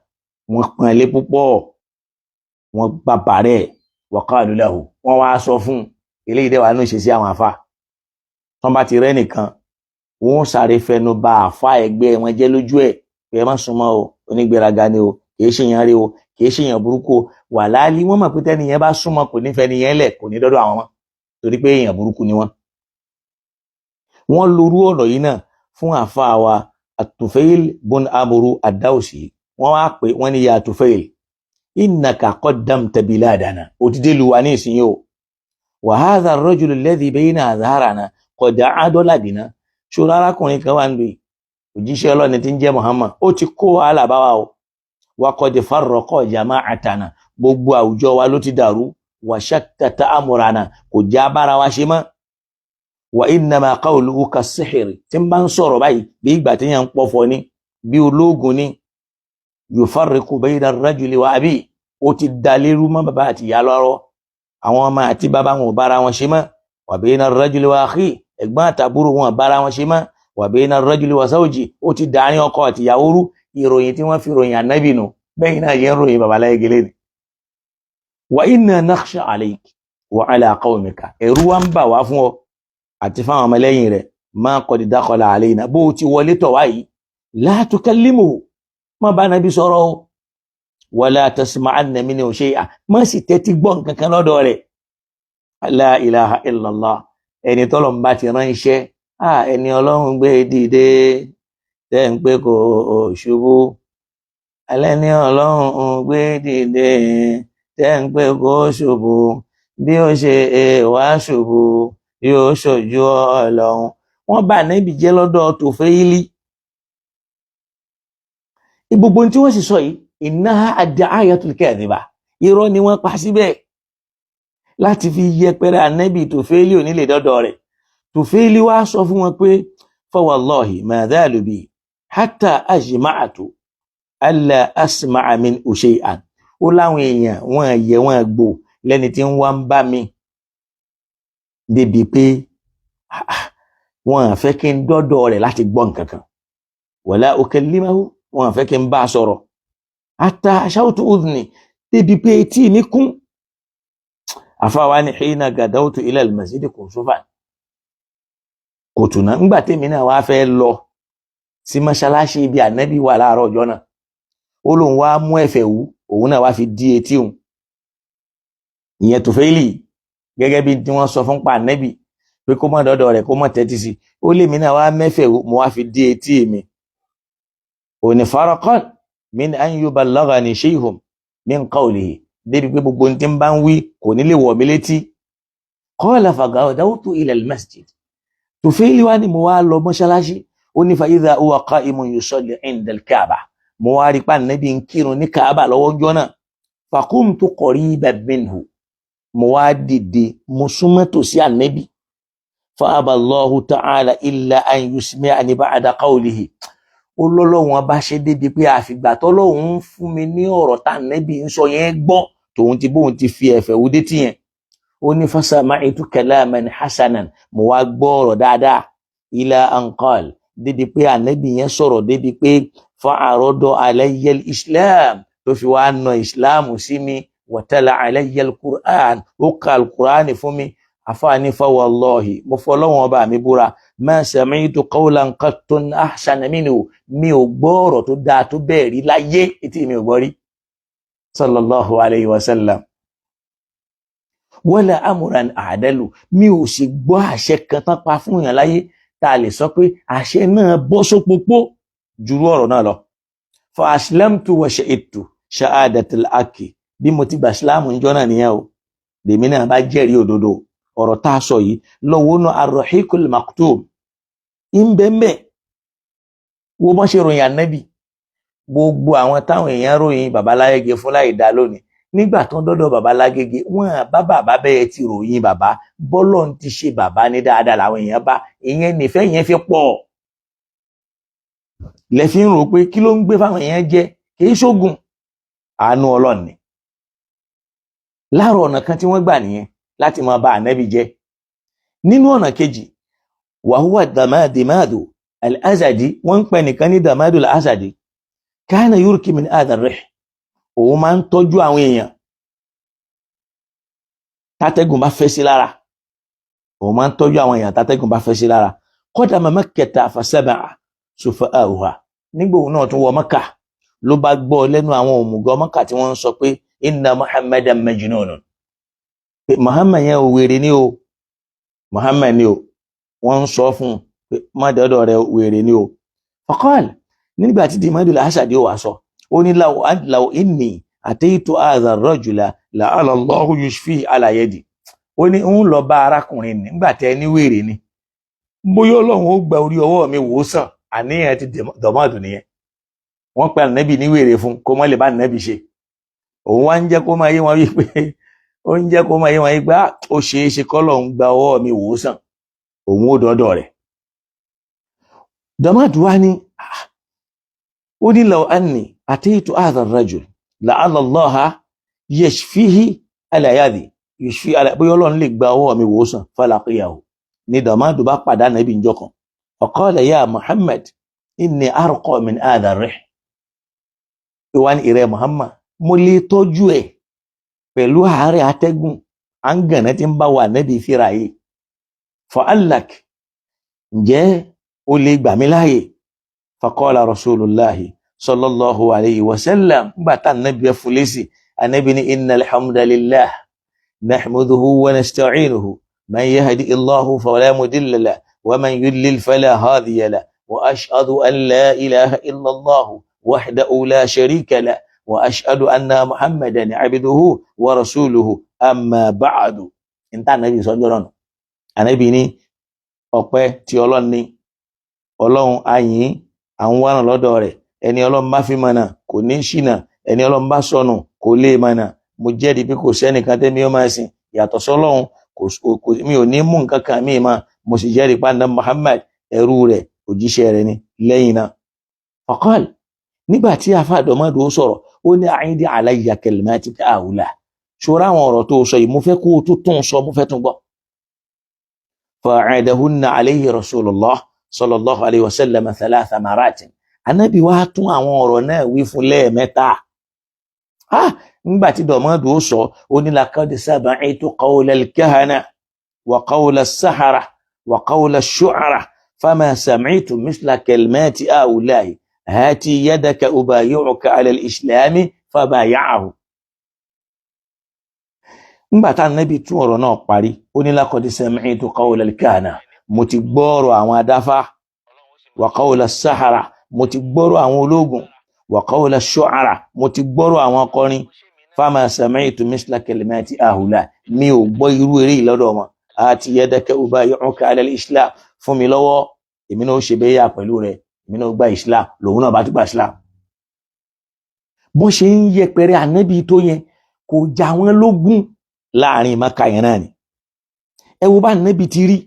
wọ́n pọ́n lé púpọ̀, wọ́n bàbà rẹ̀, wa qalu lahu, wọ́n wá sọ fún eléyìí dẹ́wà ní ìṣesí àwọn àfa tọ́n bá ti rẹ́ nìkan, wọ́n sáré fẹnu ba àfa ẹgbẹ́ wọn jẹ́ lójú ẹ̀ pé ẹ má súnmọ́ o, onígbéraga ni o, kìí ṣèyàn rí o, kìí ṣèyàn burúkú o. Wàláálí wọ́n mọ̀ pé tẹ́niyẹn bá súnmọ́ kò ní fẹ́ niyẹn lẹ̀, kò ní dọ́dọ̀ àwọn mọ́, torí pé èèyàn burúkú ni wọ́n. Wọ́n lorú ọ̀rọ̀ yìí náà fún àfa wa At-Tufayl bun Amru ad-Dawsi. Wọ́n wá pé wọ́n ní ya Tufayl, innaka qaddamta biladana, òtítẹ́ lu wa ní ìsinyìí o, wa hadha ar-rajulu alladhi bayna adharana qad adala bina. Ṣòro arákùnrin kan wà ń lò, òjíṣẹ́ ọlọ́ni tí ń jẹ́ Muhammad, ó ti kó wàhálà bá wa o, wa qad farraqa jama'atana, gbogbo àwùjọ wa ló ti dàrú, wa shattata amrana, kò já bára wa ṣe mọ́, wa innama qawluhu kas-sihri, tí ń bá ń sọ̀rọ̀ báyìí bí ìgbà tí yẹn ń pọ̀fọ̀ ni, bí ológun ni, yufarriqu bayna ar-rajuli wa abi, ó ti dalérú mọ́ bàbá àti ìyá lọ́rọ́, àwọn ọmọ àti bàbá wọn ò bára wọn ṣe mọ́, wa bayna ar-rajuli wa akhi, ẹ̀gbọ́n àtàbúrò wọn ò bára wọn ṣe mọ́, wa bayna ar-rajuli wa zawji, ó ti dàárín ọkọ àti ìyàwó rú. Ìròyìn tí wọ́n fi ròyìn ànábì nù, bẹ́ẹ̀ náà yẹn ń ròyìn babaláyé gẹ́lẹ́ ni. Wa inna nakhsha alayk wa ala qawmika, ẹ̀rù wa ń bà wá fún ọ àti fáwọn ọmọlẹ́yìn rẹ̀, ma qad dakhala alayna, bó o ti wọlé tọ̀ wá yìí, la tukallimuhu, má bá nàbí sọ̀rọ̀ o, wala tasma'anna minhu shay'a, má sì tẹ́tí gbọ́ nǹkan kan lọ́dọ̀ rẹ̀. La ilaha illallah, ẹni tọ́lọ̀ ń bá ti ránṣẹ́, ẹni ọlọ́run gbé dìde tẹ́ ń pé kò ṣubú, ẹlẹ́ni ọlọ́run gbé dìde tẹ́ ń pé kò ṣubú, bí ó ṣe wá ṣubú yóò ṣojú ọlọ́run. Wọ́n bá ànábì jẹ́ lọ́dọ̀ Tòféìlì. Gbogbo tí wọ́n sì sọ yìí, innaha ad-da'ayatul kadhiba, irọ́ ni wọ́n pa síbẹ̀ láti fi yẹpẹrẹ ànábì. Tòféìlì ò ní lè dọ́dọ̀ rẹ̀. Tòféìlì wá sọ fún wọn pé fa wallahi ma zalu bi hatta ajma'tu alla asma'a minhu shay'an. Ó láwọn èèyàn wọn yẹ wọn gbò lẹ́ni tí ń wá ń bá mi débi pé wọn fẹ́ kí n dọ́dọ̀ rẹ̀ láti gbọ́ nǹkan kan, wala ukallimahu, wọn fẹ́ kí n bá a sọ̀rọ̀, hatta ashawtu udhni, débi pé etí mi kún. Àfáwa ní hina gadawtu ila al-masjid kursufan kò tùnà. Ńgbà tèmi náà wá fẹ́ lọ sí mọ́ṣáláṣí ibi ànábì wà láàárọ̀ ọjọ́ náà, ó lóun wá mú ẹ̀fẹ̀ wú, òun náà wá fi dí etí òun. Ìyẹn Tòféìlì, gẹ́gẹ́ bí tí wọ́n sọ fún pa ànábì pé kó má dọ́dọ̀ rẹ̀, kó má tẹ́tí sí, ó lèmi náà wá mẹ́fẹ̀ wú, mo wá fi dí etí mi. Òní faraqan min an yuballaghani shay'un min qawlihi, débi pé gbogbo ohun tí ń bá ń wí kò ní lè wọ̀ mí létí. Qala faghadawtu ila al-masjid. Tòféìlì wá ní mo wá lọ mọ́ṣáláṣí. Ó ní fa idha huwa qa'imun yusalli 'inda al-Kaaba, mo wá rí pa ànábì ń kírun ní Kaaba lọ́wọ́ ọjọ́ náà. Faqumtu qariban minhu, mo wá dìde, mo súnmọ́ tòsí ànábì. Fa aba Allahu ta'ala illa an yusmi'ani ba'da qawlihi. Ó lọ́lọ́wọ́n bá ṣe débi pé àfìgbà tọ́lọ́hún ń fún mi ní ọ̀rọ̀ tá ànábì ń sọ yẹn gbọ́, tòun ti bóun ti fi ẹ̀fẹ̀ wú dé tìyẹn. Ó ní fasami'tu kalaman hasanan, mo wá gbọ́ ọ̀rọ̀ dáadáa, ila an qal, débi pé ànábì yẹn sọ̀rọ̀ débi pé fa'arada alayya al-islam, tó fi wá na islam sí mi, wa tala alayya al-Qur'an, ó ka al-Qur'an fún mi. Àfààní fa wallahi, mo fọlọ́wọ́n ọba mi búra, ma sami'tu qawlan qattun ahsana minhu, mi ò gbọ́ ọ̀rọ̀ tó dáa tó bẹ́ẹ̀ rí láyé, etí mi ò gbọ́ rí, sallallahu alayhi wa sallam. Wala amran a'dalu, mi ò sì gbọ́ àṣẹ kan tán pa fún yàn láyé tá a lè sọ pé àṣẹ náà bọ́ sópópó jùrú ọ̀rọ̀ náà lọ. Fa aslamtu wa shahidtu shahadatul haqqi. Bí mo ti gbà sílámù níjọ́ náà nìyẹn o, lèmi náà bá jẹ́rìí òdodo ọ̀rọ̀ tá a sọ yìí. Lọ́wọ́ náà ar-Rahiqul Maktum ìbẹ́ńbẹ́ wo bọ́n ṣe ròyìn ànábì. Gbogbo àwọn táwọn èèyàn ròyìn babaláyége fún láì dá lónìí, nígbà tó ń dọ́dọ̀ babalágége, wọn bá bàbá bẹ́ẹ̀ ti ròyìn bàbá. Bọ́lọ̀ ń ti ṣe bàbá ní dáadáa làwọn èèyàn bá ìyẹn nífẹ̀ẹ́ yẹn fi pọ̀. Lẹ́fí ń rò pé kí ló ń gbé fáwọn èèyàn jẹ, kì í ṣógun, àánú Ọlọ́run ni. Láàrọ̀ ọ̀nà kan tí wọ́n gbà nìyẹn láti máa ba ànábì jẹ́. Nínú ọ̀nà kejì, wàhúwà dàmádìmáàdù al-Azadi, wọ́n ń pè nìkan ní dàmádù al-Azadi, kana yurki min hadha ar-rih, òun máa ń tọ́jú àwọn èèyàn tátẹ́gùn bá fẹ́ sí lára. Òun máa ń tọ́jú àwọn èèyàn tátẹ́gùn bá fẹ́ sí lára. Qadama Makkata fasama'a sufaha'uha. Nígbà òun náà tún wọ Mẹ́kà, ló bá gbọ́ lẹ́nu àwọn òmùgọ̀ Mẹ́kà tí wọ́n ń sọ pé inna Muhammadan majnunun, pé Muhammad yẹn ò wèrè ní o, Muhammad ni o. Wọ́n ń sọ fún un pé má dọ́dọ̀ rẹ̀, wèrè ni o. Faqal, nígbà tí Dimadul Asadi ó wà sọ, ó ní law inni ataitu hadha ar-rajula la'alla Allahu yushfihi ala yadi. Ó ní ń lọ bá arákùnrin nígbà tẹ ní wèrè ni, bóyá Ọlọ́run ó gba orí ọwọ́ mi wò ó sàn. Àníyàn ti dọ̀mọ́dù nìyẹn. Wọ́n pe ànábì ní wèrè fún kó mọ́ lè bá ànábì ṣe. Òun wá ń jẹ́ kó máa yé wọn wípé, ó ń jẹ́ kó máa yé wọn wípé ó ṣeé ṣe kọ́lọ̀ ń gba ọwọ́ mi wò ó sàn, òun ó dọ́dọ̀ rẹ̀. Dọ̀mọ́dù wá ní, ó ní law anni ataitu hadha ar-rajul la'alla Allaha yashfihi ala yadi, yushfi ala, bóyá Ọlọ́run lè gba ọwọ́ mi wò ó sàn. Falaqiyahu, ní dọ̀mọ́dù bá pàdé ànábì njọ́ kan. Faqala ya Muhammad inni arqa min hadha ar-rih. Ìwà ní ìrẹ́ Muhammad, mo lè tọ́jú ẹ̀ pẹ̀lú àárẹ̀ atẹ́gùn àǹgànà tí ń bá wà nẹ́bí fíra yìí. Fa'allak, ǹjẹ́ o lè gbà mí láàyè? Faqala rasulullahi sallallahu alayhi wa sallam, nígbà tá ànábì ẹ fún lésì, ànábì ní inna alhamdulillah nahmaduhu wa nasta'inuhu, man yahdi allahu fala mudilla lahu wa man yudlil fala hadiya lahu, wa ashhadu an la ilaha illa allahu wahdahu la sharika lahu, wa ashhadu anna muhammadan abduhu wa rasuluhu, amma ba'du. Nta ànábì sọ jọrọ nù, ànábì ní Ọpẹ́ tí Ọlọ́run ní, Ọlọ́run ayìn àwọn wàràn lọ́dọ̀ rẹ̀. Ẹni Ọlọ́run bá fi mọ̀nà kò ní ṣìnà, ẹni Ọlọ́run bá sọnù kò lè mọ̀nà. Mo jẹ́rìí pé kò sẹ́nìkan tẹ́mi ó máa sìn yàtọ̀ sọ́lọ́run, kò mi ò ní mú nǹkan kan mí ma. Mo sì jẹ́rìí pàǹdà Muhammad ẹrú rẹ̀, òjíṣẹ́ rẹ̀ ni. Lẹ́yìn náà, faqal, nígbà tí afáàdọ́mọdé ó sọ̀rọ̀, ó ní àyíndí alayya kalimatika àwùlà, ṣòro àwọn ọ̀rọ̀ tó sọ yìí, mo fẹ́ kó o tó tún sọ, mo fẹ́ tún gbọ́. Fa'adahunna alayhi rasulullah sallallahu alayhi wa sallam thalatha maratin. Anabi wa tún àwọn ọ̀rọ̀ náà wí fún lẹ́ẹ̀mẹ́ta. Nígbà tí dọ̀mọ́dù ó sọ, ó ní laqad sami'tu qawla al-kahana wa qawla as-sahara wa qawla ash-shu'ara fama sami'tu mithla kalimati ha'ula'i hati yadaka ubayi'uka ala al-islami fabaya'ahu. Nígbà tá Ànábì tún ọ̀rọ̀ náà parí, ó ní laqad sami'tu qawla al-kahana, mo ti gbọ́rọ̀ àwọn adáfá, wa qawla as-sahara, mo ti gbọ́rọ̀ àwọn ológun, wa qawla ash-shu'ara, mo ti gbọ́rọ̀ àwọn akọrin, fama sami'tu mithla kalimati ahula, mi ò gbọ́ irú eré yìí lọ́dọ̀ wọn. Àti yadaka ubayi'uka ala al-islam, fún mi lọ́wọ́, èmi náà ó ṣe bẹ́yà pẹ̀lú rẹ̀, èmi náà ó gba islam. Lòun náà bá tún gba islam. Bó ṣe ń yẹpẹrẹ Ànábì tó yẹn, kò já wọn lógún láàrin Maka yẹn náà ni. Ẹ wo bá Ànábì ti rí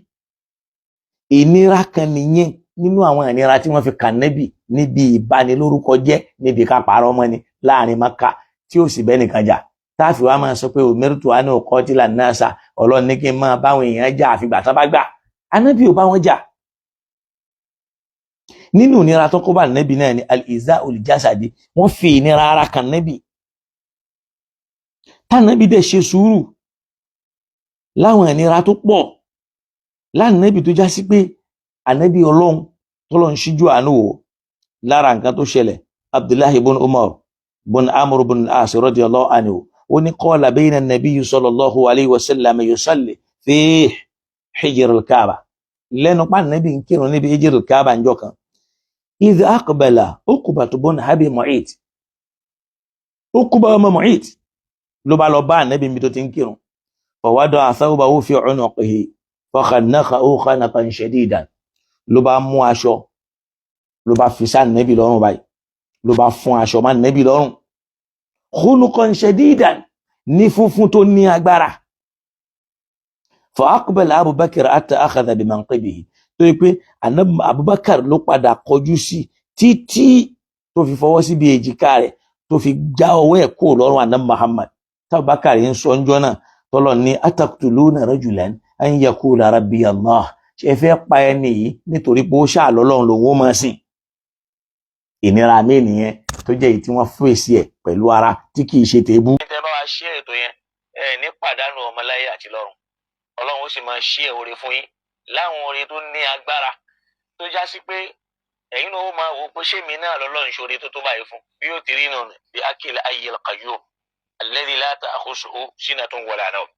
ìnira kan nìyẹn nínú àwọn ìnira tí wọ́n fi kàn Ànábì níbi ìbanilórúkọ jẹ́, níbi ká parọ́ mọ́ ni láàrin Maka, tí ó sì bẹ́ nìkan jà, táàfin wa máa sọ pé umirtu an uqatila nasa, Ọlọ́run ní kí n máa báwọn èèyàn jà àfìgbà tán bá gbà. Ànábì ò bá wọn jà. Nínú ìnira tó kó bá Ànábì náà ni al-iza'ul jasadi, wọ́n fi ìnira ara kan Ànábì, tànábì dẹ̀ ṣe sùúrù láwọn ìnira tó pọ̀ lánàbì, tó já sí pé Ànábì Ọlọ́run tọ́lọ́ ń ṣíjú àánú wò. Lára nǹkan tó ṣẹlẹ̀, Abdullahi ibn Umar ibn Amr ibn al-As radiyallahu anhu, ó ní qala bayna an-nabiyyi sallallahu alayhi wa sallam yusalli fi hijr al-Kaaba, lẹ́nu pa Ànábì ń kírun níbi hijr al-Kaaba njọ́ kan, idh aqbala Uqbah ibn Abi Mu'ayt, Uqbah ọmọ Mu'ayt ló bá lọ bá Ànábì níbi tó ti ń kírun, fawada'a thawbahu fi unuqihi fakhanaqahu khanaqan shadidan, ló bá mú aṣọ, ló bá fi sáà Ànábì lọ́rùn báyìí, ló bá fún aṣọ má Ànábì lọ́rùn, khunuqan shadidan, ní funfun tó ní agbára. Fa aqbala Abubakar hatta akhadha bi manqibihi, tó yẹ pé Abubakar ló padà kọjú sí títí tó fi fọwọ́ síbi èjìká rẹ̀, tó fi já ọwọ́ ẹ̀ kúrò lọ́rùn Ànábì Muhammad. Tábàkàrí ń sọ ńjọ́ náà tọ́lọ̀ ní ataqtuluna rajulan an yaqula rabbi Allah, ṣe fẹ́ pa ẹni yìí nítorí pé ó ṣàlọ́lọ́run lòun ó máa sìn? Ìnira mi nìyẹn tó jẹ́ èyí tí wọ́n fèsì ẹ̀ pẹ̀lú ara tí kì í ṣe tèébú. Tẹ́ bá wa ṣí ètò yẹn, ẹ ní pàdánù ọmọláyé àti lọ́run. Ọlọ́run ó sì máa ṣí ẹ̀ oore fún yín láwọn oore tó ní agbára, tó já sí pé ẹ̀yin náà ó máa wò pé ṣé mi náà lọ́lọ́run ṣoore tó tó báyìí fún bí ó ti rí nù bí akil ayyil qayyum alladhi la ta'khusuhu sinatun wala nawm.